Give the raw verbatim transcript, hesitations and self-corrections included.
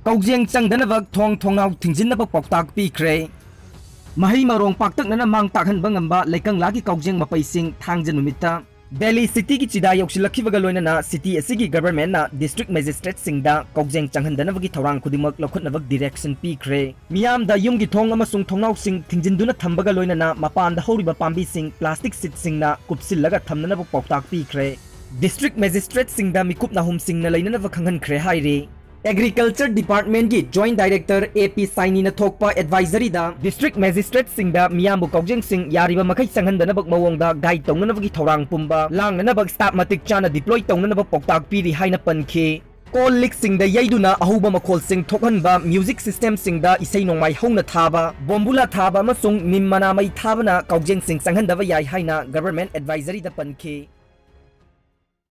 ꯀꯧꯖꯦꯡ ꯆꯪꯗꯅꯕ ꯊꯣꯡ ꯊꯣꯡꯅꯥꯎ ꯊꯤꯡꯖꯤꯟꯅꯕ ꯄꯥꯎꯇꯥꯛ ꯄꯤꯈ꯭ꯔꯦ꯫ ꯃꯍꯩ ꯃꯔꯣꯡ ꯄꯥꯛꯇꯛꯅꯅ ꯃꯥꯡ ꯇꯥꯛꯍꯟꯕ ꯉꯝꯕ ꯂꯩꯀꯪꯂꯥꯒꯤ ꯀꯧꯖꯦꯡ ꯃꯄꯩꯁꯤꯡ ꯊꯥꯡꯖ ꯅꯨꯃꯤꯠꯇ ꯗꯦꯜꯂꯤ ꯁꯤꯇꯤꯒꯤ ꯆꯤꯗꯥ ꯌꯧꯁꯤꯜꯂꯛꯈꯤꯕꯒ ꯂꯣꯏꯅꯅ ꯁꯤꯇꯤ ꯑꯁꯤꯒꯤ ꯒꯕꯔꯃꯦꯟꯠꯅ ꯗꯤꯁꯇ꯭ꯔꯤꯛ ꯃꯦꯖꯤꯁꯇ꯭ꯔꯦꯠꯁꯤꯡꯗ ꯀꯧꯖꯦꯡ ꯆꯪꯍꯟꯗꯅꯕꯒꯤ ꯊꯧꯔꯥꯡ ꯈꯨꯗꯤꯡꯃꯛ ꯂꯧꯈꯠꯅꯕ ꯗꯤꯔꯦꯛꯁꯟ ꯄꯤꯈ꯭ꯔꯦ꯫ ꯃꯤꯌꯥꯝꯗ ꯌꯨꯝꯒꯤ ꯊꯣꯡ ꯑꯃꯁꯨꯡ ꯊꯣꯡꯅꯥꯎꯁꯤꯡ ꯊꯤꯡꯖꯤꯟꯗꯨꯅ ꯊꯝꯕꯒ ꯂꯣꯏꯅꯅ ꯃꯄꯥꯟꯗ ꯍꯧꯔꯤꯕ ꯄꯥꯝꯕꯤꯁꯤꯡ ꯄ꯭ꯂꯥꯁꯇꯤꯛ ꯁꯤꯠꯁꯤꯡꯅ ꯀꯨꯞꯁꯤꯜꯂꯒ ꯊꯝꯅꯅꯕ ꯄꯥꯎꯇꯥꯛ ꯄꯤꯈ꯭ꯔꯦ꯫ ꯗꯤꯁꯇ꯭ꯔꯤꯛ ꯃꯦꯖꯤꯁꯇ꯭ꯔꯦꯠꯁꯤꯡꯗ ꯃꯤꯀꯨꯞ ꯅꯥꯍꯨꯝꯁꯤꯡꯅ ꯂꯩꯅꯅꯕ ꯈꯪꯍꯟꯈ꯭ꯔꯦ ꯍꯥꯏꯔꯤ꯫ ꯑꯦꯒ꯭ꯔꯤꯀꯜꯆꯔ ꯗꯤꯄꯥꯔꯠꯃꯦꯟꯠꯀꯤ ꯖꯣꯏꯟꯠ ꯗꯥꯏꯔꯦꯛꯇꯔ ꯑꯦ ꯄꯤ ꯁꯥꯏꯅꯤꯅ ꯊꯣꯛꯄ ꯑꯦꯗꯚꯥꯏꯖꯔꯤꯗ ꯗꯤꯁꯇ꯭ꯔꯤꯛ ꯃꯦꯖꯤꯁꯇ꯭ꯔꯦꯠꯁꯤꯡꯗ ꯃꯤꯌꯥꯝꯕꯨ ꯀꯧꯖꯦꯡꯁꯤꯡ ꯌꯥꯔꯤꯕ ꯃꯈꯩ ꯆꯪꯍꯟꯗꯅꯕ ꯃꯑꯣꯡꯗ ꯒꯥꯏꯗ ꯇꯧꯅꯅꯕꯒꯤ ꯊꯧꯔꯥꯡ ꯄꯨꯝꯕ ꯂꯥꯡꯅꯅꯕ ꯁ꯭ꯇꯥꯐ ꯃꯇꯤꯛ ꯆꯥꯅ ꯗꯤꯄ꯭ꯂꯣꯏ ꯇꯧꯅꯅꯕ ꯄꯥꯎꯇꯥꯛ ꯄꯤꯔꯤ ꯍꯥꯏꯅ ꯄꯟꯈꯤ꯫ ꯀꯣꯜ ꯂꯤꯛꯁꯤꯡꯗ ꯌꯩꯗꯨꯅ ꯑꯍꯧꯕ ꯃꯈꯣꯜꯁꯤꯡ ꯊꯣꯛꯍꯟꯕ, ꯃ꯭ꯌꯨꯖꯤꯛ ꯁꯤꯁꯇꯦꯝꯁꯤꯡꯗ ꯏꯁꯩ ꯅꯣꯡꯃꯥꯏ ꯍꯧꯅ ꯊꯥꯕ, ꯕꯣꯝꯕꯨꯂꯥ ꯊꯥꯕ ꯑꯃꯁꯨꯡ ꯅꯤꯝ ꯃꯅꯥ ꯃꯩ ꯊꯥꯕꯅ ꯀꯧꯖꯦꯡꯁꯤꯡ ꯆꯪꯍꯟꯗꯕ ꯌꯥꯏ ꯍꯥꯏꯅ ꯒꯕꯔꯃꯦꯟꯠ ꯑꯦꯗꯚꯥꯏꯖꯔꯤꯗ ꯄꯟꯈꯤ꯫